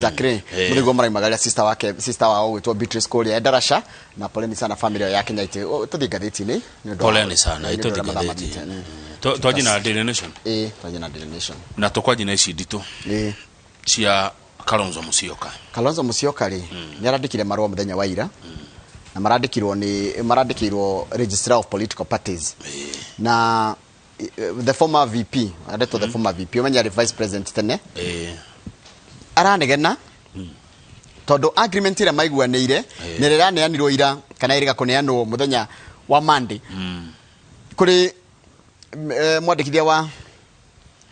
Exactly. Mũthiguo maraimagaria sister wake, sister wao gwĩtwo Beatrice kũrĩa Endarasha, na poleni sana family ya Kenya ite. Tũthiĩ ngathĩti-inĩ nĩ ũndũ wa- Poleni sana. nĩ ũndũ Itũthiĩ wa mathaa ngathĩti. mathiĩte. Twanji na Daily Nation. Ĩĩ, twanjie na Daily Nation. Na tũkwanji na ici nditũ cia Kalonzo Musyoka. Kalonzo Musyoka rĩ, nĩ arandĩkire marũa mũthenya wa ira, na marandĩkirwo nĩ marandĩkĩirwo Registrar of Political Parties na the former VP, arendetwo the former VP, ũmenye arĩ vice president tene. Aranegena tondũ agreement ĩrĩa maiguanĩire nĩ ĩrĩa ĩraneanirwo ira kana ĩrĩga kũneanwo mũthenya wa Monday kũrĩ mwandĩkithia wa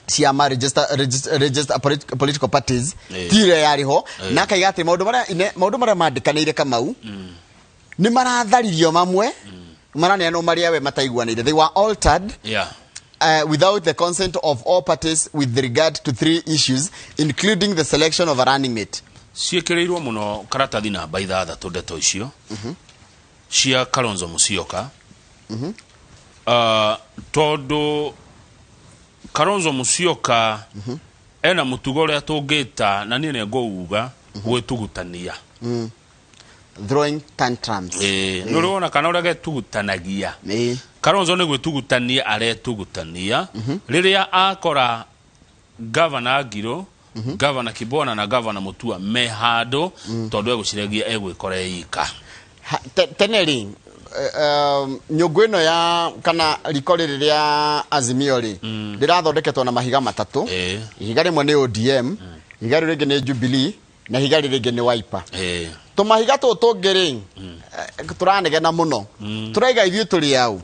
ciama register political parties ti ĩrĩa yarĩ ho, na akaiga atĩ maũndũ marĩa mandĩkanĩire Kamau nĩ maratharirio, mamwe maraneanwo marĩa we mataiguanĩire, they were altered without the consent of all parties with regard to three issues, including the selection of a running mate. Ciĩkĩrĩirwo mũno karatathi namba 6 ndeto icio cia Kalonzo Musyoka, tondũ Kalonzo Musyoka ena mũtugo ũrĩa tũngĩta, na niĩ nĩ ngũuga, gwĩtugutania. Throwing tantrums. Nĩ ũrĩ wona kana ũrĩa getugutanagia? Kalonzo nĩ gwĩtugutania aretugutania rĩrĩa akora Gavana Ngiro, Gavana Kibwana na Gavana Mutua me handũ, tondũ egũciragia egwĩkora ika. Tene rĩ, nyũngũ ĩno ya kana riko rĩrĩ rĩa Azimio rĩ, rĩrathondeketwo na mahiga matatũ. Ihiga rĩmwe nĩ ODM, ihiga rĩu rĩngĩ nĩ Jubilee, na ihiga rĩrĩ rĩngĩ nĩ Wiper. Tũmahiga tũtũ tũngĩ rĩ, tũranegena mũno, tũraiga ithuĩ tũrĩ au.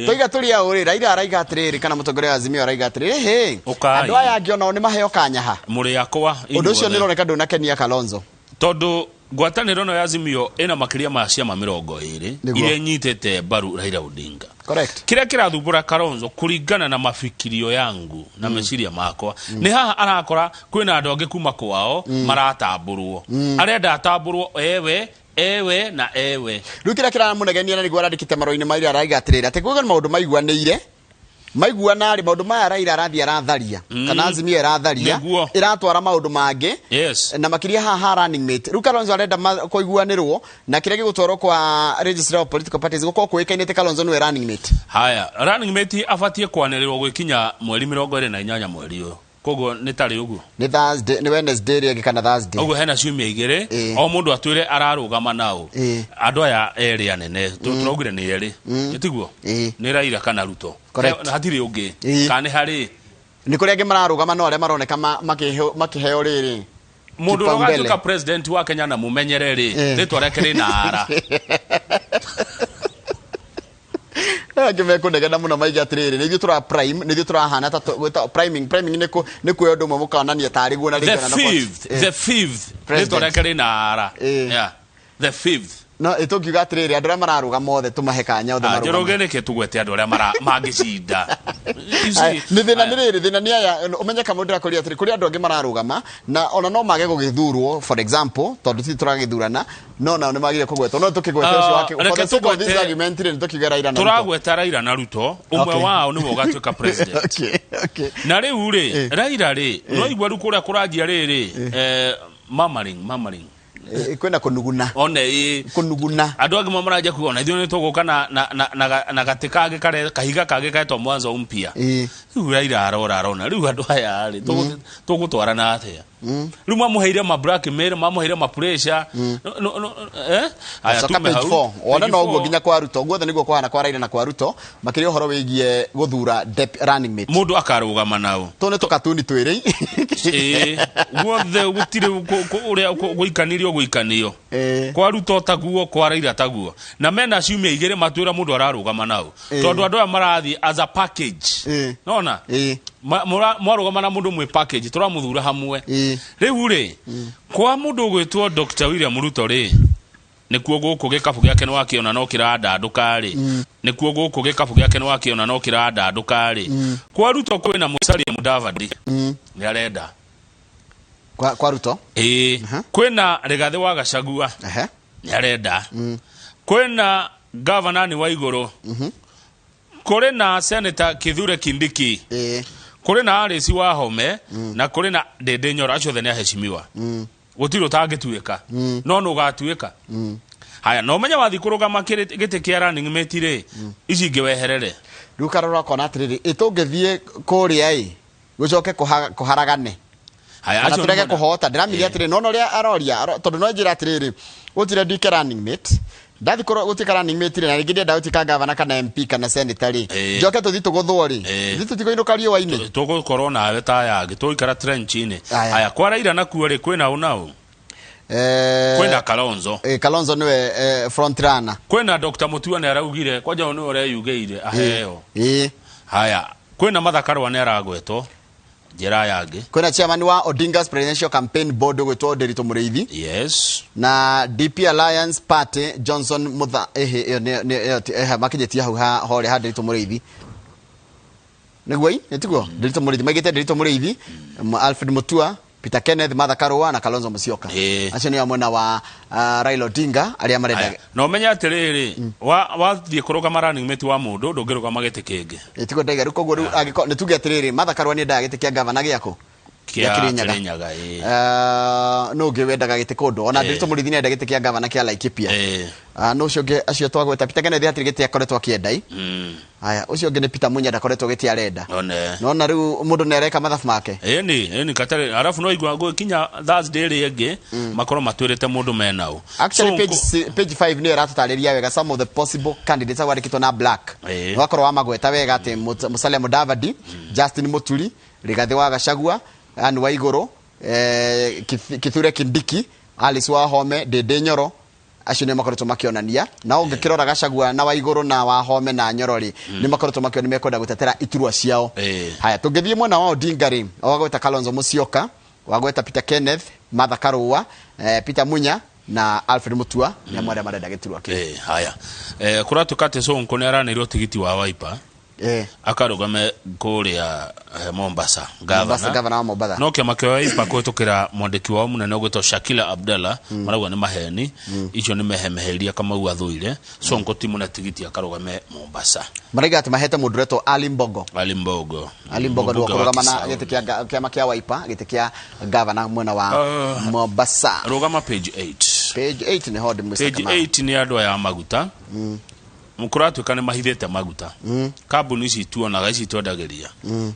Toiga tũrĩ au rĩ, Raila araiga atĩrĩrĩ, kana mũtongoria wa Azimio araiga atĩrĩrĩ, hĩ, Ũkai. andũ aya angĩ onao nĩ maheo kanyaha. Mũrĩ akwa. Ũndũ ũcio nĩ inyuothe. ũroneka ndũnakenia Kalonzo. Tondũ ngwatanĩro ĩno ya Azimio ĩna makĩria ma ciama 20 iria inyitĩte mbaru Raila Odinga. Kĩrĩa kĩrathumbũra Kalonzo, kũringana na mafikirio yangu na meciria makwa, nĩ haha arakora kwĩna andũ angĩ kuma kwao maratambũrwo, arenda atambũrwo ewe ewe na ewe. Rĩu kĩrĩa kĩramũnegenia na nĩguo arandĩkĩte marũa-inĩ ma ira, araiga atĩrĩrĩ, atĩ kuga nĩ maũndũ maiguanĩire, maiguana rĩ, maũndũ maya Raila arathiĩ aratharia kana Azimio ĩratharia, ĩratwara maũndũ mangĩ na makĩria haha running mate. Rĩu Kalonzo arenda kũiguanĩrwo na kĩrĩa gĩgũtwarwo kwa Registrar of Political Parties gũkorwo kũĩkaine atĩ Kalonzo nĩwe running mate. Haya, running mate abatie kwanĩrĩrwo gwĩkinya mweri 28 mweri ũyũ, koguo nĩ tarĩ ũguo. Nĩ Thursday, nĩ Wednesday ĩrĩa ĩngĩ kana Thursday. Ũguo hena ciumia 2. O mũndũ atwĩre ararũgama nao. Andũ aya erĩ anene tũraugire nĩ erĩ, ĩtiguo? Ĩĩ. Nĩ Raila kana Ruto. Correct. Hatirĩ ũngĩ. Ĩĩ. Kana nĩ harĩ? Nĩ kũrĩ angĩ mararũgama, no arĩa maroneka makĩheo rĩrĩ Mũndũ ũrĩa kipaumbele. ũgatuĩka president wa Kenya na mũmenyere rĩ, rĩtwa rĩake rĩna ara. Angĩ mekũnegena mũno maige atĩrĩrĩ, nĩ ithuĩ tũra prime, nĩ ithuĩ tũrahana ta gwĩta priming. Priming nĩ kuoya ũndũ ũmwe mũkonania tarĩ guo na The rĩngĩ ona na fifth, the fifth, President. rĩtwa rĩake rĩna ara. Yeah, the fifth. No ĩtũngiuga atĩrĩrĩ, andũ arĩa mararũgama othe tũmahe kanya othe marũgame. Njoroge, nĩkĩ tũgwete andũ arĩa mangĩcinda? You see, Aya, nĩ thĩna aya. nĩ rĩrĩ, thĩna nĩ aya, ũmenye kamwe ndĩrakũria atĩrĩ, kũrĩ andũ angĩ mararũgama na ona no mage gũgĩthurwo, for example, tondũ ti tũragĩthurana, no nao nĩ magire kũgwetwo, no tũkĩgwete ũcio wake Reke for the sake of this tũgwete- argument rĩ, nĩ tũkiuge Raila na Ruto. Tũragweta Raila na Ruto, ũmwe wao nĩwe ũgatuĩka president. Na rĩu rĩ, Raila rĩ, no igua rĩu kũrĩa kũranjia rĩrĩ, murmuring, murmuring. Kwĩna kũnuguna. One ĩ. Kũnuguna. Andũ angĩ mamaranja kuga ona ithuĩ nĩ tũgũka na gatĩ kangĩ kahiga kangĩ ketwo mwanzo mpya. Rĩu Raila arora arona rĩu andũ aya rĩ, tũgũtwarana atĩa? Rĩu mamũheire ma blackmail, mamũheire ma pressure. No, eh? Aya, Coka tume page hau. 4 wona Page no ũguo 4. nginya kwa Ruto guothe nĩguo kũhana, kwa Raila na kwa Ruto, makĩria ũhoro wĩgiĩ gũthura running mate. Mũndũ akarũgama nao. Tũ nĩ tũkatuni twĩrĩ. Ĩĩ, guothe gũtirĩ ũrĩa gũikanirio gũikanio. Kwa Ruto taguo, kwa Raila taguo, na mena ciumia 2 matwĩra mũndũ ararũgama nao, tondũ andũ aya marathiĩ as a package. Nona mwarũgama na mũndũ mwĩ package, tũramũthura hamwe. Rĩu rĩ, kwa mũndũ ũgwĩtwo Dr. William Ruto rĩ, nĩkuo gũkũ gĩkabũ gĩake nĩ wakĩona no kĩrandandũka rĩ, nĩkuo gũkũ gĩkabũ gĩake nĩ wakĩona no kĩrandandũka rĩ. Kwa Ruto kwĩna Musalia Mudavadi, nĩ arenda. Kwa Ruto? Ĩĩ. Kwĩna Rigathĩ wa Gachagua, nĩ arenda. Kwĩna gavana nĩ wa igũrũ, kũrĩ na Senator Kithure Kindiki, kũrĩ na Alice Wahome, na kũrĩ na Ndindi Nyoro. Acio othe nĩ aheshimiwa. Gũtirĩ ũtangĩtuĩka, no nĩ ũgatuĩka. Haya, na ũmenye wathiĩ kũrũgama gĩtĩ kĩa running mate rĩ, ici ingĩ weherere. Rĩu karora ũkona atĩrĩrĩ, ĩ tũngĩthiĩ kũrĩa ĩ gũcoke kũharagane Haya, kana acio nĩ tũrege kũhota. Ndĩramiria atĩrĩ, nona ũrĩa aroria tondũ no njĩra atĩrĩrĩ, gũtirĩ nduĩke running mate, ndathi gũtuĩka running mate rĩ, na rĩngĩ ndĩenda gũtuĩka gavana kana MP kana senator rĩ, njoke tũthiĩ tũgũthwo rĩ, tũthiĩ tũtikũinũka riũa-inĩ. Tũgũkorwo nawe ta yangĩ tũgũikara trench-inĩ. Aya. Haya, kwa Raila nakuo rĩ, kwĩna ũ na ũ? Kwĩna Kalonzo. Kalonzo nĩwe front runner. Kwĩna Dr. Mutua nĩ araugire kwanja ũyũ nĩwe ũreyugĩire aheo. Haya, kwĩna Martha Karũa nĩ aragwetwo njĩra yangĩ. Kwĩna chairman wa Odinga's Presidential Campaign Board ũgwĩtwo Nderitu Mũrĩithi. Na DP Alliance Party Johnson Mutha, ehe, ĩyo ĩyo ehe, makinyĩtie hau ha horĩa ha Nderitu Mũrĩithi. Nĩguo ĩ? Nĩ tiguo? Nderitu Mũrĩithi maigĩte Nderitu Mũrĩithi, Alfred Mutua, Peter Kenneth, Martha Karũa na Kalonzo Musyoka. Acio nĩo mwena wa Raila Odinga arĩa marenda. Aya, na ũmenye atĩrĩrĩ, wathiĩ kũrũgama running mate wa mũndũ ndũngĩrũgama gĩtĩ kĩngĩ. Ĩ, tiguo ndaiga rĩu, koguo rĩu angĩkorwo nĩ tuge atĩrĩrĩ, Martha Karũa nĩ endaga gĩtĩ kĩa gavana gĩakũ? Kĩa Gĩa Kirinyaga. Kirinyaga, ĩĩ. Nũ ũngĩ wendaga gĩtĩ kũndũ? Ona Nderitu Mũrĩithi nĩ enda gĩtĩ kĩa gavana kĩa Laikipia. Nũ ũcio ũngĩ acio twagweta? Peter Kenneth hatirĩ gĩtĩ akoretwo akĩenda ĩ. Haya, ũcio ũngĩ nĩ Peter Munya, ndakoretwo gĩtĩ arenda. One. Nona rĩu mũndũ nĩ areka mathabu make. Ĩni, ĩni katarĩ arabu no igua gũkinya Thursday ĩrĩa ĩngĩ makorwo matwĩrĩte mũndũ menao. Actually, So, page 5 nĩyo ĩratũtarĩria wega some of the possible candidates hau wandĩkĩtwo na black. Wakorwo wamagweta wega atĩ Musalia Mudavadi, Justin Muturi, Rigathĩ wa Gachagua, Anne Waigũrũ, Kithure Kindiki, Alice Wahome, Ndindi Nyoro, acio nĩo makoretwo makĩonania. Na ũngĩkĩrora Gachagua na Waigũrũ na Wahome na Nyoro rĩ, nĩ makoretwo makĩonania mekwenda gũtetera iturwa ciao. Haya, tũngĩthiĩ mwena wa Odinga rĩ, wagweta Kalonzo Musyoka, wagweta Peter Kenneth, Martha Karũa, Peter Munya na Alfred Mutua, nĩ amwe arĩa marenda gĩturwa kĩu. Haya. Kũratuĩka atĩ Sonko nĩ aranĩirwo tigiti wa Wiper. Akarũgame kũrĩa Mombasa, Mombasa, gavana. Gavana wa Mombasa. No kĩama kĩa Wiper kũhĩtũkĩra mwandĩki wao mũnene ũgwĩtwo Shakila Abdalla marauga nĩ maheni, icio nĩ mehemeheria Kamau athũire. Sonko ti mũne tigiti akarũgame Mombasa. Maraiga atĩ mahete mũndũ ũretwo Ali Mbogo. Ali Mbogo. Ali Mbogo nĩwe Mũmbunge wa ũkũrũgama na Kisauni. gĩtĩ kĩa kĩama kĩa Wiper, gĩtĩ kĩa gavana mwena wa Mombasa. Rũgama page 8. Page 8 nĩho ndĩ Mr. Page Kamau. 8 nĩ andũ aya a maguta. Kũratuĩka nĩ mahithĩte maguta. Kambuni ici tuonaga, ici twendagĩria.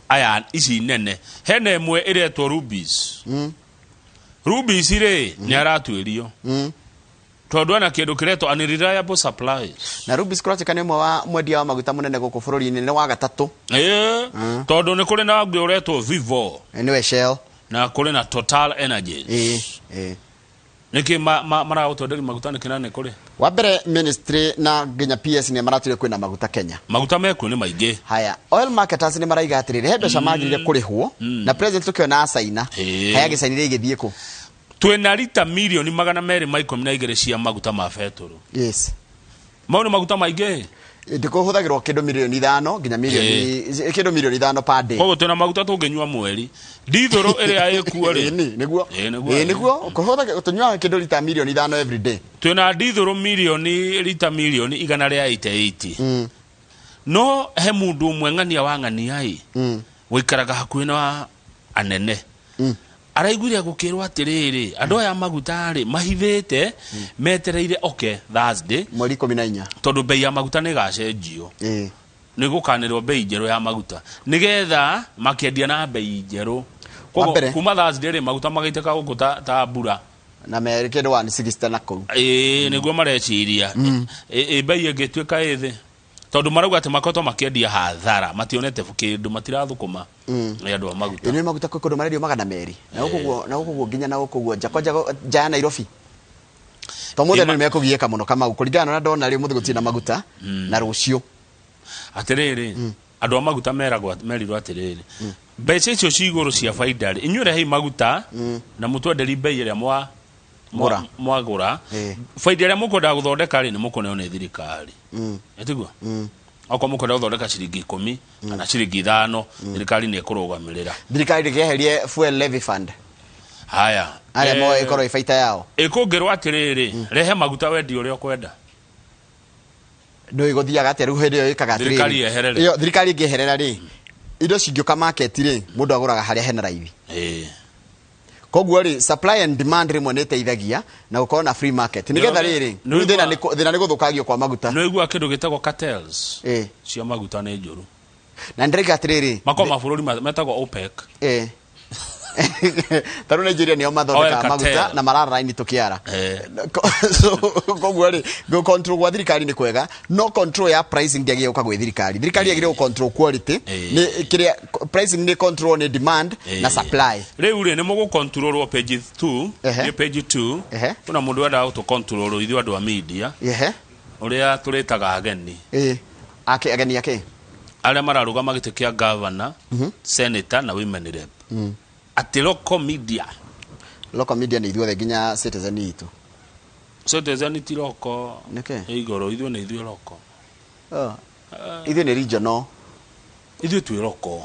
Aya ici nene. Hena ĩmwe ĩretwo Rubis. Rubis rĩ, nĩ aratuĩrio. Tondũ ena kĩndũ kĩretwo unreliable supplies. Na Rubis kũratuĩka nĩ ũmwe wa mwendia wa maguta mũnene gũkũ bũrũri-inĩ, nĩ wa gatatũ. Tondũ nĩ kũrĩ na ũngĩ ũretwo Vivo. Nĩwe Shell. Na kũrĩ na Total Energies. Nĩkĩ maragũtwenderia maguta nĩkĩ na nĩ kũrĩ? Wa mbere ministry na nginya PS nĩ maratwĩra kwĩna maguta Kenya. Maguta mekuo nĩ maingĩ. Haya, oil marketers nĩ maraiga atĩrĩrĩ, he mbeca magĩrĩire kũrĩhwo na president tũkĩona acaina. Haya, agĩcainire igĩthiĩ kũ? Twĩna rita mirioni magana merĩ ma ikũmi na igĩrĩ cia maguta ma betũrũ. Mau nĩ maguta maingĩ? Ndikũhũthagĩrwo kĩndũ mirioni ithano nginya mirioni kĩndũ mirioni ithano per day. Koguo twĩna maguta tũngĩnyua mweri. Ndithũrũ ĩrĩa ĩkuo rĩ. Ĩni, nĩguo. Ĩĩ, nĩguo. Ĩĩ, nĩguo. Kũhũthagĩrwo, tũnyuaga kĩndũ rita mirioni ithano every day. Twĩna ndithũrũ mirioni, rita mirioni igana rĩa eighty eight. No he mũndũ ũmwe ng'ania wa ng'ania ĩ, ũikaraga hakuhĩ na anene. Araiguire gũkĩrwo atĩrĩrĩ, andũ aya maguta rĩ, mahithĩte, metereire oke Thursday. Mweri ikũmi na inya. Tondũ bei ya maguta nĩ ĩgacenjio. Nĩ gũkanĩrwo bei njerũ ya maguta. Nĩgetha makĩendia na bei njerũ. Wa Koguo, mbere. kuma Thursday rĩ, maguta magaitĩka gũkũ ta mbura. Na merĩ kĩndũ 160 na kũu. Ĩĩ, nĩguo mareciria. Ĩ bei ĩngĩtuĩka ĩ thĩ. Tondũ marauga atĩ makoretwo makĩendia hathara, mationete kĩndũ, matirathũkũma. Nĩ andũ a maguta. Ĩno nĩ maguta kwĩ kũndũ marendio magana merĩ. Na gũkũ guo, na gũkũ guo nginya na gũkũ guo nja, kwanja nja ya Nairobi. To mũthenya nĩ mekũgiĩka mũno Kamau, kũringana na ũrĩa ndona rĩ, ũmũthĩ gũtirĩ na maguta, na rũciũ. Atĩrĩrĩ, andũ a maguta merirwo atĩrĩrĩ, mbeca icio ci igũrũ cia baida rĩ, inyuĩ rehei maguta na mũtwenderie bei ĩrĩa Gũra. mwagũra. Baida ĩrĩa mũkwendaga gũthondeka rĩ, nĩ mũkũneo nĩ thirikari. Ĩtiguo? Okorwo mũkwenda gũthondeka ciringi ikũmi kana ciringi ithano, thirikari nĩ ĩkũrũgamĩrĩra. Thirikari ndĩkeherie fuel levy fund. Haya. Arĩa moĩ ĩkorwo ĩ baita yao. Ĩkũngĩrwo atĩrĩrĩ, rehe maguta wendie ũrĩa ũkwenda. Ndũĩ gũthiaga atĩa rĩu hĩndĩ ĩyo ĩkaga atĩrĩrĩ. Thirikari yeherere. Ĩyo thirikari ĩngĩeherera rĩ, indo cingĩũka market rĩ, mũndũ agũraga harĩa hena raithi. Koguo rĩ, supply and demand rĩmwe nĩ ĩteithagia na gũkorwo na free market nĩgetha rĩrĩ rĩu thĩna nĩ thĩna nĩ gũthũkangio kwa maguta. Nĩ ũiguaga kĩndũ gĩtagwo cartels cia maguta nĩ njũru. Na ndĩraiga atĩrĩrĩ, Makoragwo mabũrũri metagwo OPEC. Ta rĩu Nigeria nĩo mathondekaga Oil maguta cartel. na marara raini tũkĩara. So koguo rĩ, gũ control gwa thirikari nĩ kwega, no control ya pricing ndĩagĩrĩire gũka gwĩ thirikari. Thirikari yagĩrĩire gũ control quality. Nĩ kĩrĩa pricing nĩ control nĩ demand na supply. Rĩu rĩ, nĩ mũgũcontrolwo page 2. Nĩ page 2. Kuna mũndũ wendaga gũtũcontrol ithuĩ andũ a media, ũrĩa tũrĩtaga ageni. Ake ageni ake arĩa mararũgama gĩtĩ kĩa governor, senator na women rep. Atĩ local media. Local media nĩ ithuothe nginya Citizen itũ. Citizen ti local. Nĩkĩ? Ĩ igũrũ, ithuĩ nĩ ithuĩ local. Oh. Ithuĩ nĩ regional. Ithuĩ twĩ local.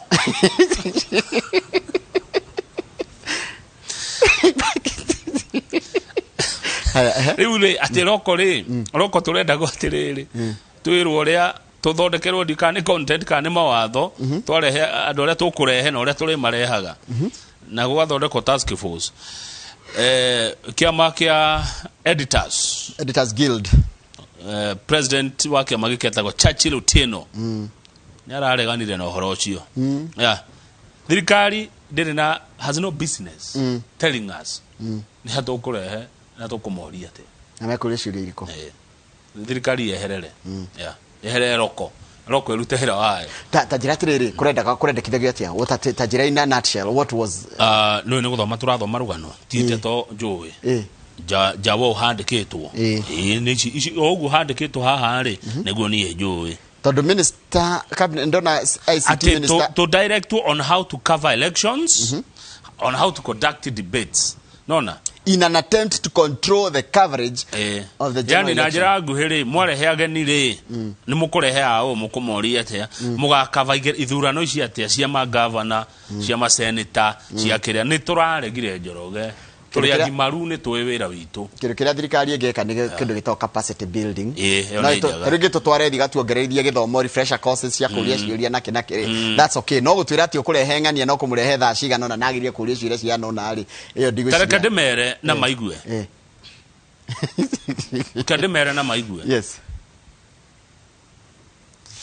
Haya, ehe. Rĩu rĩ, atĩ local rĩ, local tũrenda gwo atĩrĩrĩ, twĩrwo ũrĩa tũthondekerwo ndi kana nĩ content kana nĩ mawatho, twarehe andũ arĩa tũkũrehe na ũrĩa tũrĩmarehaga, na gũgathondekwo task force, kĩama kĩa editors. Editors Guild. President wa kĩama gĩkĩ etagwo Churchill Otieno nĩ arareganire na ũhoro ũcio. Yeah. Thirikari ndĩrĩ na, has no business telling us nĩ ha tũkũrehe na tũkũmoria atĩa. Na mekũria ciũria irĩkũ? Thirikari yeherere. Yeah. Yeherere roko roko ĩrute wĩra wayo. Ta njĩra atĩrĩrĩ, kũrendaga kũrendekithagio atĩa? Ta njĩra in a nutshell, what was Nĩ nĩ gũthoma tũrathoma rũgano, ti ndeto njũĩ. Njawa ũhandĩkĩtwo. Ĩĩ, nĩ ici ici o ũguo handĩkĩtwo haha rĩ, nĩguo niĩ njũĩ. Tondũ minister cabinet ndona ICT Atĩ minister to direct on how to cover elections, on how to conduct debates, nona in an attempt to control the coverage of the general Yani na election. njĩra nguhĩ rĩ, mwarehe ageni rĩ, nĩ mũkũrehe aũ, mũkũmoria atĩa, mũgakava ithurano ici atĩa cia magavana, cia maseneta, cia kĩrĩa. Nĩ tũraregire Njoroge, tũrĩ agimaru, nĩ tũĩ wĩra witũ. Kĩndũ kĩrĩa thirikari ĩngĩka nĩ kĩndũ gĩtagwo capacity building. Ĩĩ, ĩyo No nĩ njega. ta rĩngĩ tũtware thiga tuongereithie gĩthomo, refresher courses cia kũria ciũria na kĩ na kĩ. That's okay. No gũtwĩra atĩ ũkũrehe ng'ania no kũmũrehe thaa cigana ũna na agirie kũria ciũria cigana ũna rĩ, ĩyo ndigwĩciria. Ta reke ndĩmere na maigue. Reke ndĩmere na maigue. Yes.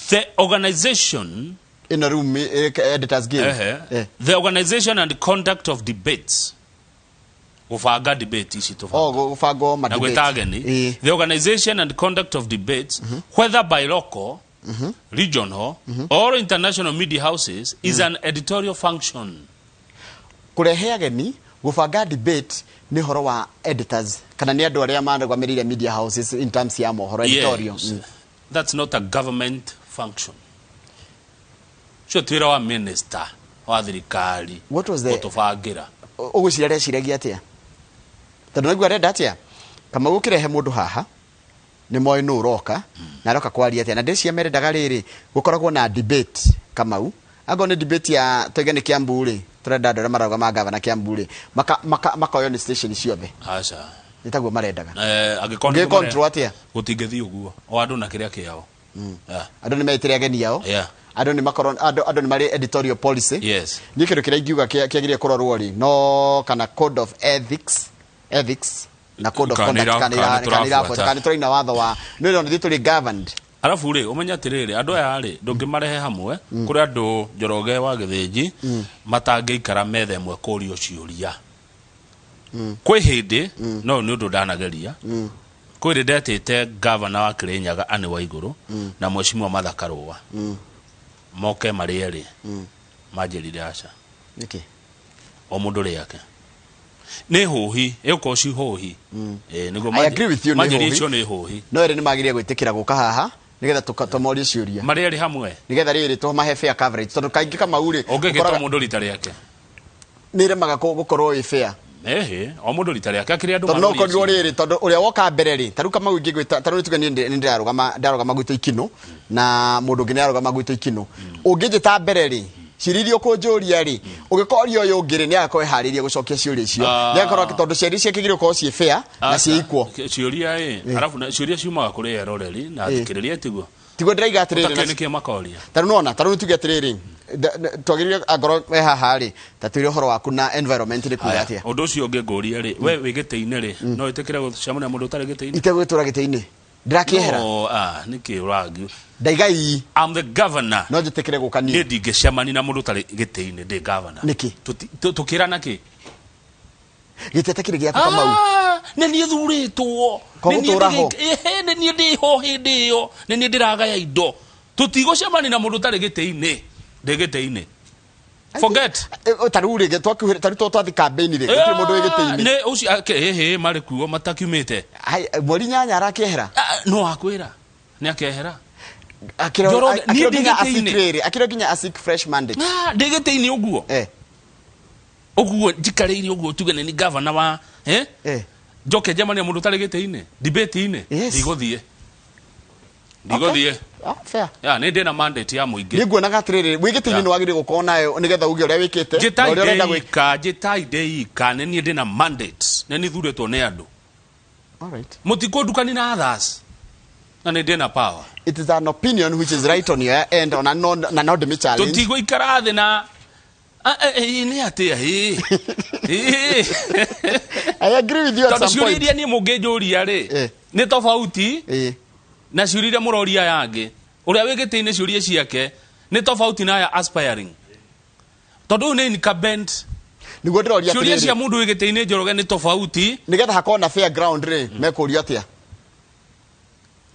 The organization in a room, Editors Guild. The organization and conduct of debates. Gũbanga debate ici tũbanga. Oh, gũbangwo ma Na debate. gwĩta ageni. The organization and conduct of debates, whether by local, regional, or international media houses, is an editorial function. Kũrehe ageni, gũbanga debate nĩ ũhoro wa editors kana nĩ andũ arĩa marũgamĩrĩire media houses in terms ya mohoro, editorial. Yes. That's not a government function. Ũcio ti wĩra wa minister wa thirikari What was the gũtũbangĩra. Ũgwĩciria areciragia atĩa? Tondũ naigua arenda atĩa? Kamau ũkĩrehe mũndũ haha nĩ moĩ nũ ũroka na aroka kwaria atĩa, na ndĩciria merendaga rĩrĩ gũkoragwo na debate. Kamau angorwo nĩ debate ya tuge nĩ Kiambu rĩ, tũrenda andũ arĩa mararũgama gavana Kiambu rĩ, makoywo nĩ station ciothe. Aca. Nĩ taguo marendaga. Angĩkorwo nĩ Ũngĩ control atĩa? Gũtingĩthiĩ ũguo. O andũ na kĩrĩa kĩao. Andũ nĩ metĩre ageni ao. Andũ nĩ makorwo, andũ nĩ marĩ editorial policy. Niĩ kĩndũ kĩrĩa ingiuga kĩagĩrĩire kũrorwo rĩ, no kana code of ethics na code of Kana conduct, kana kana kana irabuata, tũrabuata. kana tũraina watho wa, nĩ ũrona ithuĩ tũrĩ governed. Arabu rĩ, ũmenye atĩrĩrĩ, andũ aya rĩ, ndũngĩmarehe hamwe, kũrĩ andũ Njoroge wa Gĩthĩnji matangĩikara metha ĩmwe kũrio ciũria. Kwĩ hĩndĩ, no nĩ ũndũ ndanageria, kwĩ hĩndĩ ndetĩte gavana wa Kĩrĩnyaga Anne Waigũrũ na mheshimiwa Martha Karũa moke marĩ erĩ, manjĩrire aca. Nĩkĩ? O mũndũ rĩake. Nĩ hũhi, ĩgũkorwo ci hũhi. Nĩguo I agree with you, nĩ manjĩrire hũhi. icio nĩ hũhi. No erĩ nĩ magĩrĩire gwĩtĩkĩra gũka haha nĩgetha tũmorie ciũria. Marĩ erĩ hamwe. Nĩgetha rĩrĩ tũmahe fair coverage, tondũ kaingĩ Kamau rĩ, Ũngĩgĩta ũkoraga mũndũ rita rĩake. Nĩ ĩremaga gũkorwo ĩ fair. Ehe, o mũndũ rita rĩake, akĩrĩ andũ Tondũ no maroria ũkorirwo ciũria. rĩrĩ, tondũ ũrĩa woka mbere rĩ, ta rĩu Kamau ingĩgwĩta, ta rĩu tuge niĩ nĩ ndarũgama gwitũ Ikinũ, na mũndũ ũngĩ nĩ arũgama gwitũ Ikinũ. Ũngĩnjĩta mbere rĩ, ciũria iria ũkũnjũria rĩ, ũgĩkoria ũyũ ũngĩ rĩ, nĩ agakorwo eharĩirie gũcokia ciũria icio. Nĩ agakorwo tondũ ciũria ciake igĩrĩ gũkorwo ciĩ fair na ciĩ equal. Ciũria ĩ, arabu na ciũria ciumaga kũrĩ eroreri na athikĩrĩria, tiguo? Tiguo ndĩraiga atĩrĩrĩ, Ũtakĩũĩ nĩkĩo makoria. Ta rĩu nĩwona, ta rĩu tuge atĩrĩrĩ, Twagĩrĩire angorwo we haha rĩ, ta twĩre ũhoro waku na environment nĩ kuga Aya, atĩa. Ũndũ ũcio ũngĩ ngũrie rĩ, we wĩ gĩtĩ-inĩ rĩ, no wĩtĩkĩre gũcemania na mũndũ ũtarĩ gĩtĩ-inĩ? Itegwĩtũra gĩtĩ-inĩ, ndĩrakĩehera. No, ah, nĩkĩ ũrangi? Ndaiga ii. I'm the governor. No njĩtĩkĩre gũka Niĩ niĩ? ndingĩcemania na mũndũ ũtarĩ gĩtĩ-inĩ ndĩ governor. Nĩkĩ? Tũkĩrana kĩ? Gĩtĩ atakĩrĩ gĩaku, Kamau. Ah, nĩ niĩ thurĩtwo. Kwa Nĩ niĩ gũtũũra ho. Ehe, nĩ niĩ ndĩho hĩndĩ ĩyo, nĩ niĩ ndĩragaya indo. Tũtigũcemania na mũndũ ũtarĩ gĩtĩ-inĩ ndĩ gĩtĩ-inĩ. Forget. Ta rĩu rĩ, ta rĩu twathi campaign rĩ, gũtirĩ mũndũ wĩ gĩtĩ-inĩ. Nĩ ũcio ĩhĩ marĩ kuo matakiumĩte. Hai, mweri 8 arakĩehera. Ah, no akwĩra nĩ akehera. Akĩrwo Njoroge, niĩ akĩrwo ndĩ nginya gĩtĩ-inĩ. asik rĩrĩ, akĩrwo nginya asik fresh mandate. Ah, ndĩ gĩtĩ-inĩ ũguo. Ũguo njikarĩire ũguo, tuge nĩ ni governor wa njoke njemania mũndũ ũtarĩ gĩtĩ-inĩ debate-inĩ? Ndigũthiĩ, ndigũthiĩ. Ah, fair. Ya, nĩ ndĩ na mandate ya mũingĩ. Niĩ nguonaga atĩrĩrĩ, wĩ gĩtĩ-inĩ nĩ wagĩrĩire gũkorwo nayo nĩgetha uge ũrĩa wĩkĩte na Njĩtai ũrĩa ũrenda gwĩka. ndĩika, njĩtai ndĩika, nĩ niĩ ndĩ na mandate, nĩ niĩ thurĩtwo nĩ andũ. Alright. Mũtikũndukani na others, na nĩ ndĩ na power. It is an opinion which is right on your end, ona no na no ndĩmĩ challenge. Tũtigũikara thĩ na Ah, nĩ atĩa ĩ Ĩ. I agree with you at Tondũ some ciũria point. iria niĩ mũngĩnjũria rĩ nĩ tofauti na ciũria iria mũroria aya angĩ. Ũrĩa wĩ gĩtĩ-inĩ, ciũria ciake nĩ tofauti na aya aspiring, tondũ ũyũ nĩ incumbent. Nĩguo ndĩroria Ciũria cia atĩrĩrĩ, mũndũ wĩ gĩtĩ-inĩ, Njoroge, nĩ tofauti. Nĩgetha hakorwo na fair ground rĩ, mekũrio atĩa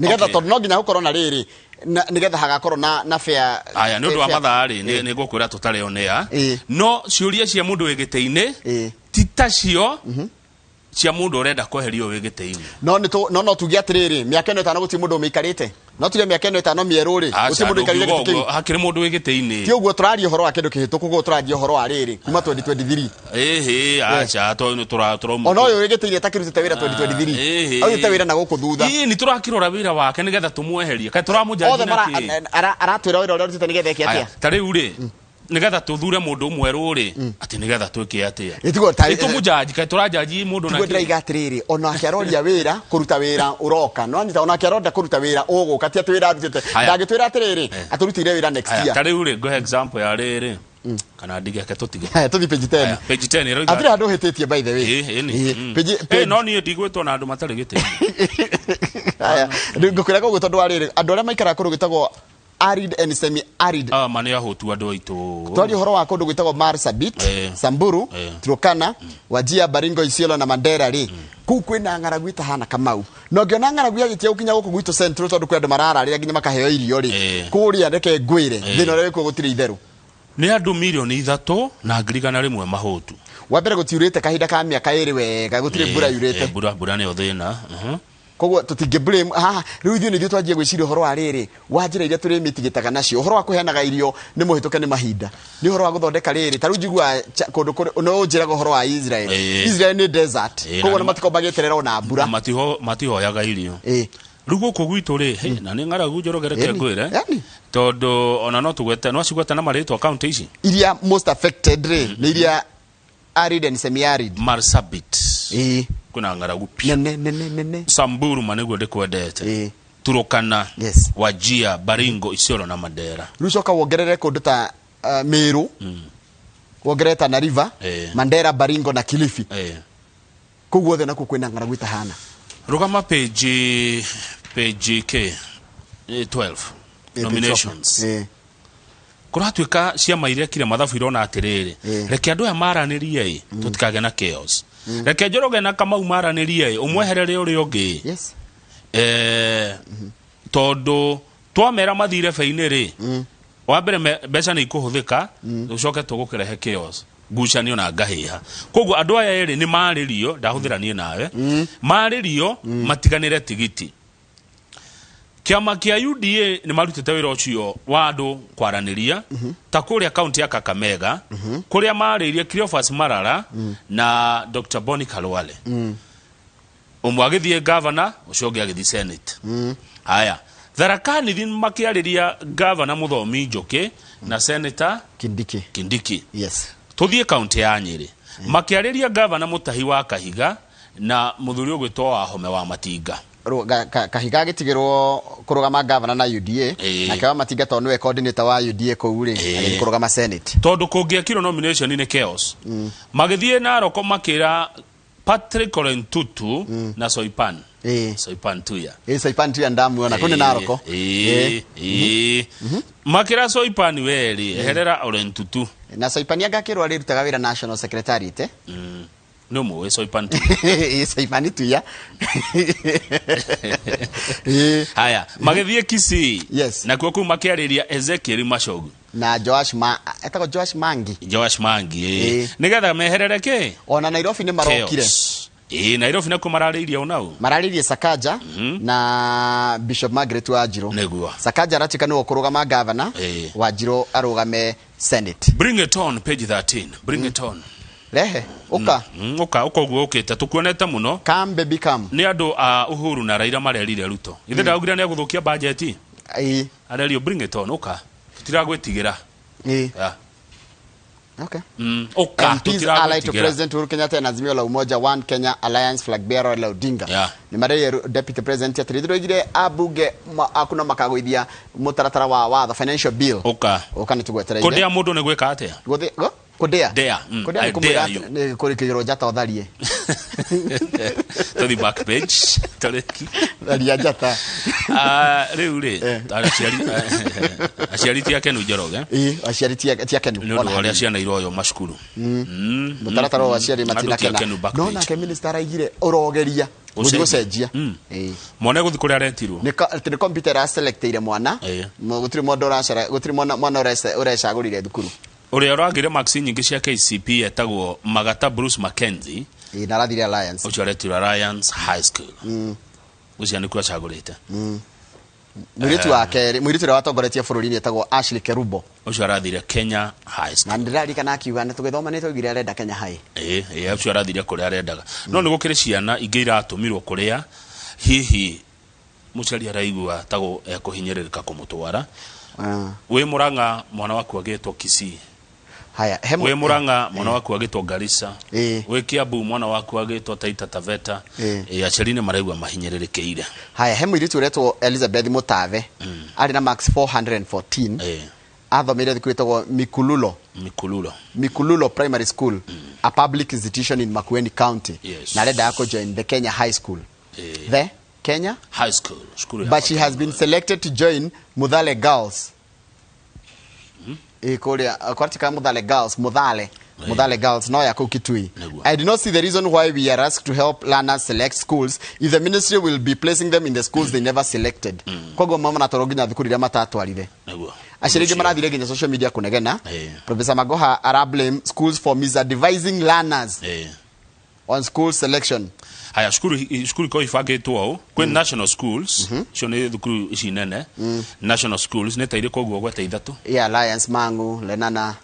nĩgetha tondũ no nginya gũkorwo na rĩrĩ nĩgetha hagakorwo na fair. Aya, nĩ ũndũ wa fair- mathaa rĩ, nĩ ngũkwĩra tũtarĩ on air. No ciũria cia mũndũ wĩ gĩtĩ-inĩ ti tacio cia mũndũ ũrenda kweherio wĩ gĩtĩ-inĩ. No nĩ no tuge atĩrĩrĩ, mĩaka ĩno 5 gũtirĩ mũndũ ũmĩikarĩte. No tuge mĩaka ĩno 5 mĩerũ rĩ, Aca, gũtirĩ mũndũ ũikarĩire ndũngiuga gĩtĩ kĩu. ũguo, hakĩrĩ mũndũ wĩ gĩtĩ-inĩ. Ti ũguo tũraria ũhoro wa kĩndũ kĩhĩtũku, koguo tũraria ũhoro wa rĩrĩ kuma 2023. Ĩhĩ, aca, tondũ tũra tũrauma. Ona ũyũ wĩ gĩtĩ-inĩ atakĩrutĩte wĩra 2023, Ĩhĩ. aurutĩte wĩra na gũkũ thutha. Ĩĩ, nĩ tũrakĩrora wĩra wake nĩgetha tũmweherie, kaĩ tũramũjanji Othe na kĩ? aratwĩra wĩra ũrĩa arutĩte nĩgetha eke Aya, atĩa? ta rĩu rĩ, nĩgetha tũthure mũndũ mwerũ rĩ, atĩ nĩgetha twĩke atĩa? Ĩtiguo Nĩ tũmũjanji, kaĩ tũranjanji mũndũ na tiguo kĩ? ndĩraiga atĩrĩrĩ, onake aroria wĩra kũruta wĩra ũroka no anyita, onake aronda kũruta wĩra ũgũka, ti atĩ wĩra arutĩte. Aya. Ndangĩtwĩra atĩrĩrĩ, atũrutĩire wĩra next Aya, year. ta rĩu rĩ, ngũhe example ya rĩrĩ, kana ndigeke tũtige. Haya, tũthiĩ page 10. Aya, page 10 ĩroiga Hatirĩ handũ ũhĩtĩtie, by the way. Ĩ, ĩ, nĩ. Ĩ, No niĩ ndigwĩtwo na andũ matarĩ gĩtĩ-inĩ. Haya, ngũkwĩra koguo tondũ wa rĩrĩ, andũ arĩa maikaraga kũndũ gwĩtagwo arid and semi arid. Ah, ma nĩ ahũtu andũ aitũ. Twaria ũhoro wa kũndũ gwĩtagwo Marsabit, Samburu, Turkana, Wajir, Baringo, Isiolo na Mandera rĩ, kũu kwĩna ng'aragu ĩtahana, Kamau. Na ũngĩona ng'aragu yagĩtia gũkinya gũkũ gwitũ Central, tondũ kwĩ andũ marararĩra nginya makaheo irio rĩ, kũrĩa reke ngwĩre, thĩna ũrĩa wĩkuo gũtirĩ itherũ. Nĩ andũ 3,100,000 mahũtu. Wa mbere, gũtiurĩte kahinda ka mĩaka 2 wega, gũtirĩ mbura yurĩte. Mbura nĩyo thĩna. Koguo tũtingĩ blame haha. Rĩu ithuĩ nĩthuĩ twanjie gwĩciria ũhoro wa rĩrĩ, wa njĩra iria tũrĩmitigĩtaga nacio. Ũhoro wa kũheanaga irio nĩ mũhĩtũke nĩ mahinda, nĩ ũhoro wa gũthondeka rĩrĩ. Ta rĩu njiguaga kũndũ no ũnjĩraga ũhoro wa Israel. Israel nĩ desert, koguo na nĩ matikoragwo magĩeterera ona mbura. Matihoyaga irio. Rĩu gũkũ gwitũ rĩ, hey, na nĩ ng'aragu, Njoroge, reke ngwĩre, tondũ ona no tũgwete, no cigwete na marĩtwa kaunti ici. Iria most affected rĩ, nĩ iria arid and semi arid. Marsabit, kwĩna ng'aragu piũ. Nene nene nene. Samburu, ma nĩguo ndĩkwendete. Turukana, Wajir, Baringo, Isiolo na Mandera. Rĩu coka wongerere kũndũ ta Meru, wongerere Tana River, Mandera, Baringo na Kilifi. Kũu guothe nakuo kwĩna ng'aragu ĩtahana. Rũgama page k 12. Nominations. Kũratuĩka ciama iria kire mathabu irona atĩrĩrĩ, reke andũ aya maranĩrie ĩ, tũtikagĩa na chaos. Reke Njoroge na Kamau maranĩrie ĩ, ũmweherere ũrĩa ũngĩ. Tondũ twamera mathire beinĩ rĩ, wa mbere mbeca nĩ ikũhũthĩka, tũcoke tũgũkĩrehe chaos, ngucanio na ngahĩha. Koguo andũ aya erĩ nĩ marĩrio, ndahũthĩra niĩ nawe, marĩrio matiganĩre tigiti. Kĩama kĩa UDA nĩ marutĩte wĩra ũcio wa andũ kwaranĩria, ta kũrĩa kaunti ya Kakamega, kũrĩa marĩirie Cleophas Malala na Dr. Boni Khalwale, ũmwe agĩthiĩ gavana, ũcio ũngĩ agĩthiĩ senate. Haya, Tharaka Nithi makĩarĩria gavana Mũthomi Njũkĩ na senator Kindiki. Kindiki. Tũthiĩ kaunti ya Nyĩrĩ, makĩarĩria gavana Mũtahi wa Kahiga na mũthuri ũgwĩtwo Wahome wa Matinga. Kahiga agĩtigĩrwo kũrũgama governor na UDA, nake Wamatinga tondũ nĩwe coordinator wa UDA kũu rĩ, agĩthiĩ kũrũgama Senate. Tondũ kũngĩekirwo nomination nĩ chaos. Magĩthiĩ Narok makĩra Patrick Ole Ntutu na Soipan. Soipan Tuya. Soipan Tuya ndamuona kũu nĩ Narok. Makĩra Soipan werĩ eherera Ole Ntutu. Na Soipan anga akĩrwo arĩrutaga wĩra National Secretariat. Nĩ ũmũĩ Soipan Tuya? Soipan Tuya. Haya, magĩthiĩ Kisii. Yes. Nakuo kũu makĩarĩria Ezekiel Machogu na Joash, ma etagwo Joash Mangi. Joash Mangi. Nĩgetha meherere kĩ? Ona Nairobi nĩ marokire. Chaos. Nairobi nakuo mararĩirie onau. Mararĩirie Sakaja na Bishop Margaret Wanjiru. Nĩguo. Sakaja aratuĩka nĩwe ũkũrũgama governor, Wanjiru arũgame Senate. Bring it on, page 13, bring it on. Rehe uka. Ũka ũka ũguo ũkĩte tũkuonete mũno. Come baby come. Nĩ andũ a Uhuru na Raila marerire Ruto ithe ndaugire nĩ egũthũkia bajeti. Arerio bring it on, ũka, tũtiragwĩtigĩra. Yeah. Okay. Ũka. MPs allied to Tũtiragwĩtigĩra. President Uhuru Kenyatta and Azimio la Umoja One Kenya Alliance flag bearer Raila Odinga nĩ marerire Deputy President atĩrĩ ndĩroigire ambunge aku no makagũithia mũtaratara wa watho, financial bill. Ũka. Ũka nĩ tũgwetereire. Kũndĩa mũndũ nĩ gwĩka atĩa? Kũndĩa. Dare. Kũndĩa nĩ I kũmwĩra dare you. Nĩ kũrĩkĩrwo njata ũtharie. Tũthi back page tarĩki. Tharia njata. Ah, rĩu rĩ, aciari ti akenu, Njoroge. Ĩ, aciari ti akenu. Nĩ ũndũ Ona wa ũrĩa hanini. ciana iroywo macukuru. Mũtaratara wa aciari Andũ ti matinakena. akenu, back No page. nake minister araigire ũrogeria gũthiĩ Gũcenjia. gũcenjia. Ĩ. Mwana gũthiĩ kũrĩa aretirwo. Atĩ nĩ computer ĩraselecteire mwana. Gũtirĩ mũndũ ũracera, gũtirĩ mwana ũrecagũrire thukuru. Ũrĩa ũragĩire marks nyingĩ cia KCPE etagwo Magata Bruce Mackenzie. Ĩ, na arathire Alliance. Ũcio aretirwo Alliance High School. Ũcio nĩkuo acagũrĩte. Mũirĩtu wa kerĩ, mũirĩtu ũrĩa watongoretie bũrũri-inĩ etagwo Ashley Kerubo. Ũcio arathire Kenya High School. Na ndĩraririkana akiuga nĩ tũgĩthoma nĩ twaugire arenda Kenya High. Ĩ, ũcio arathire kũrĩa arendaga, no nĩ gũkĩrĩ ciana ingĩ iratũmirwo kũrĩa hihi mũciari araigua ta ekũhinyĩrĩrĩka kũmũtwara. Wĩ Mũrang'a, mwana waku agĩtwo Kisii. Haya, he Wĩ Mũrang'a, mwana waku agĩtwo Garissa. Wĩ Kiambu, mwana waku agĩtwo Taita Taveta. Ĩ, aciari nĩ maraigua mahinyĩrĩrĩkĩire. Haya, he mũirĩtu ũretwo Elizabeth Mutave, arĩ na marks 414. Athomeire thukuru ĩtagwo Mikululo. Mikululo. Mikululo Primary School, a public institution in Makueni County. Na arendaga kũ join the Kenya High School. The Kenya High School, cukuru ya But she has been selected to join Muthale Girls. Ĩ, kũrĩa kwatika Muthale Girls, Muthale Girls no ya kũu Kitui. Nĩguo. I do not see the reason why we are asked to help learners select schools if the ministry will be placing them in the schools they never selected. Koguo mama natwarwo nginya thukuru iria matatwarire. Aciari aingĩ marathire nginya social media kũnegena. Professor Magoha ara blame schools for misadvising learners on school selection. Haya, cukuru ikorwo ibangĩtwo ũũ: kwĩ national schools, icio nĩ thukuru ici nene. National schools nĩ ta irĩkũ ũguo gweta ithatũ? Yeah, Alliance, Mangu, Lenana.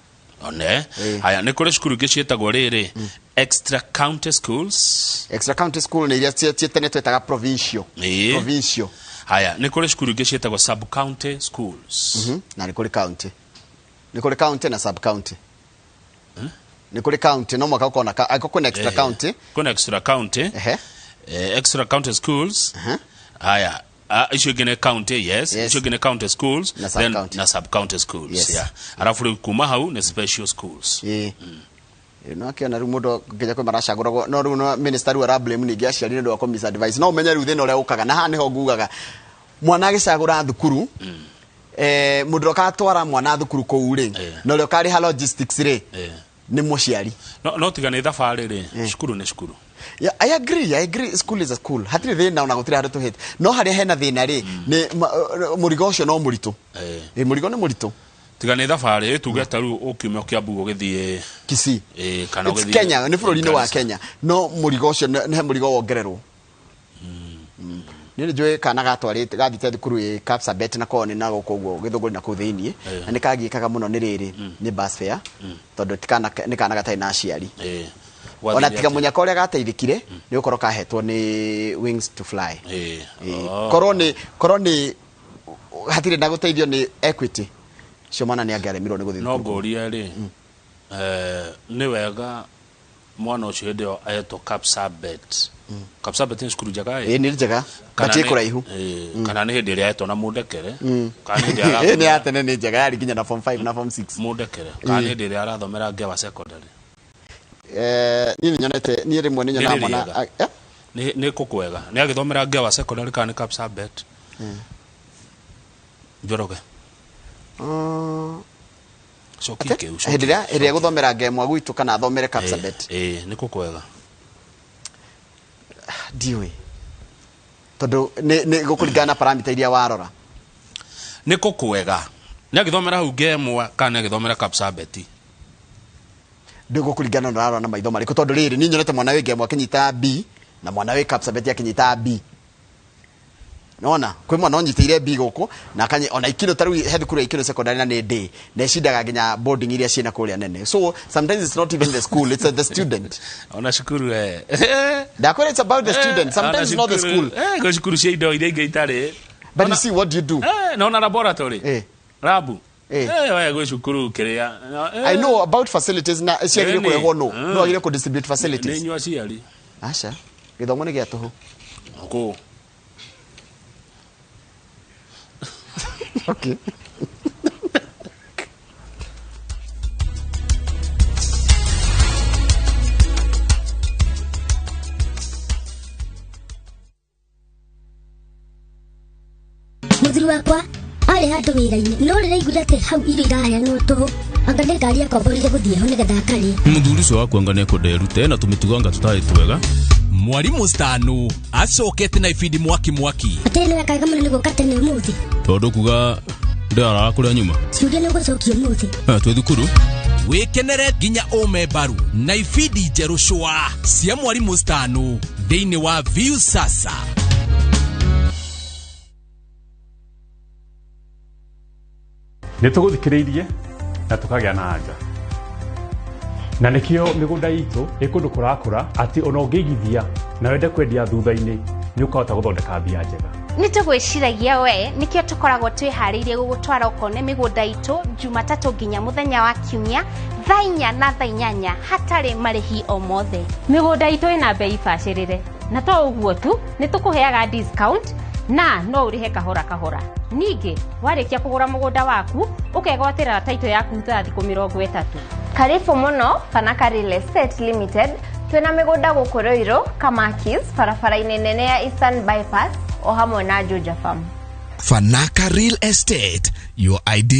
One. Haya, nĩ kũrĩ cukuru ingĩ ciĩtagwo rĩrĩ extra county schools. Extra county school nĩ iria tene twetaga provincial. Provincial. Haya, nĩ kũrĩ cukuru ingĩ ciĩtagwo sub county schools. Na nĩ kũrĩ county. Nĩ kũrĩ county na sub county. Nĩ kũrĩ county no mwaka ũkona angĩkorwo kwĩna extra county. Kwĩna extra county. Extra county schools. Haya, icio ingĩ nĩ county, yes. Icio ingĩ nĩ county schools. Na Then sub-county. na sub county schools. Yeah, alafu rĩu kuma hau nĩ special schools. Ĩ. No akĩona rĩu mũndũ nginya kwĩ maracagũragwo, no rĩu no minister rĩu ara blame ningĩ aciari nĩ ũndũ wa kũ misadvise. No ũmenye rĩu thĩna ũrĩa ũkaga na haha nĩho ngugaga mwana agĩcagũra thukuru, mũndũ ũrĩa ũgatwara mwana thukuru kũu rĩ, na ũrĩa ũkarĩha logistics rĩ, nĩ mũciari. No tiga nĩ thabarĩ rĩ, cukuru nĩ cukuru. Yeah, I agree, I agree. School is a school. Hatirĩ thĩna ona gũtirĩ handũ tũhĩte. No harĩa hena thĩna rĩ, nĩ mũrigo ũcio no mũritũ. Ĩ, mũrigo nĩ mũritũ. Tiga nĩ thabarĩ, tuge ta rĩu ũkiuma Kiambu ũgĩthiĩ Kisii. Kana It's ũgĩthiĩ Kenya, nĩ bũrũri-inĩ wa Garissa. Kenya. No mũrigo ũcio nĩ he mũrigo wongererwo. Nĩ njũĩ kana gatwarĩte gathite thukuru ĩ Kapsabet na korwo nĩ na gũkũ ũguo Gĩthũngũri na kũu thĩiniĩ. Na nĩ kagiĩkaga mũno nĩ rĩrĩ, nĩ bus fare, tondũ ti kana, nĩ kana gatarĩ na aciari. Ona Wathire tiga atĩa? Mũnyaka ũrĩa gateithĩkire nĩ gũkorwo kahetwo nĩ Wings to Fly. Oh. Korwo nĩ hatirĩ na gũteithio nĩ Equity, cio mwana nĩ angĩaremirwo nĩ gũthiĩ No thukuru. ngũrie rĩ, nĩ wega mwana ũcio hĩndĩ ĩyo ahetwo Kapsabet? Kapsabet nĩ cukuru njega Ĩ nĩ njega Kana but ĩ nĩ- kũraihu. Kana nĩ hĩndĩ ĩrĩa etwo na mũndekere, kana nĩ hĩndĩ Ĩ nĩ ya arathomera tene, nĩ njega, yarĩ nginya na form 5 na form 6. Mũndekere, kana nĩ hĩndĩ ĩrĩa arathomera Ngewa Secondary. Niĩ nĩ nyonete, niĩ rĩmwe nĩ nyonaga Nĩ mwana rĩega. Nĩ kũ kwega nĩ agĩthomera Ngewa Secondary kana nĩ Kapsabet, Njoroge? Cokia kĩu. Hĩndĩ ĩrĩa gũthomera Ngemwa gwitũ kana athomere Kapsabet? Ĩ, nĩ kũ kwega? Ndiũĩ, tondũ nĩ gũkũringana na parameter iria warora. Nĩ kũ kwega, nĩ agĩthomera hau Ngemwa kana nĩ agĩthomera Kapsabet? Ndĩgũkũringana na ũrarora na maitho marĩkũ, tondũ rĩrĩ, niĩ nyonete mwana wĩ Ngemwa akĩnyita B na mwana wĩ Kapsabet akĩnyita B. Nona kwĩ mwana ũnyitĩire B gũkũ na akanye ona Ikino. Ta rĩu he thukuru ya Ikino Secondary na nĩ ndĩ na ĩcindaga nginya boarding iria ciĩna kũrĩa nene, so sometimes it's not even the school, it's the student. Ona cukuru Ndakwĩra, it's about the student. Sometimes it's not the school. Gwĩ cukuru cia indo iria ingĩ itarĩ. But you see, what do you do? Naona laboratory, labu. We gwĩ cukuru kĩrĩa I know about facilities na ciagĩrĩire kũrehwo, no no agĩrĩire kũ distribute Nĩ facilities. inyuĩ aciari. Aca, gĩthomo nĩ gĩa tũhũ. Kũ? Okay. Mũthuri wakwa arĩ handũ wĩra-inĩ, no rĩrĩa aiguire atĩ hau irio iraheanwo tũhũ, anga nĩ ngari akomborire gũthiĩ ho nĩgetha akarĩe. Mũthuri ũcio waku anga nĩekwenda erute, ena tũmĩtugo anga tũtarĩ twega. Mwarimũ Stano acokete na ibindi mwaki mwaki. Atĩrĩ, nĩ wekaga mũno nĩ gũka tene ũmũthĩ. Tondũ kuga ndĩraraga kũrĩa nyuma. Ciũria nĩ ũgũcokia ũmũthĩ. Twĩ thukuru. Wĩkenere nginya ũme mbaru na ibindi njerũ cwa cia Mwarimũ Stano thĩinĩ wa Viusasa. Nä tå gå thikä rä irie na tå kagä a na anja, na nĩkĩo mĩgũnda itũ ĩ kũndũ kũrakũra atĩ ona ũngĩigithia na wende kwendia thutha-inĩ nĩ ũkahota gũthondeka mbia njega. Nĩ tũgwĩciragia we, nĩkĩo tũkoragwo twĩharĩirie gũgũtwara ũkone mĩgũnda itũ Jumatatũ nginya mũthenya wa Kiumia, thaa 4 na thaa 8, hatarĩ marĩhi o mothe. Mĩgũnda itũ ĩna bei bacĩrĩre, na to ũguo tu, nĩ tũkũheaga discount na no ũrĩhe kahora kahora. Ningĩ warĩkia kũgũra mũgũnda waku, ũkegwatĩra taito yaku thutha wa thikũ 30. Karibu mũno Fanaka Real Estate Limited. Twĩna mĩgũnda gũkũ Ruiru, Kamakis, barabara-inĩ nene ya Eastern Bypass, o hamwe na Juja Farm. Fanaka Real Estate, your ideal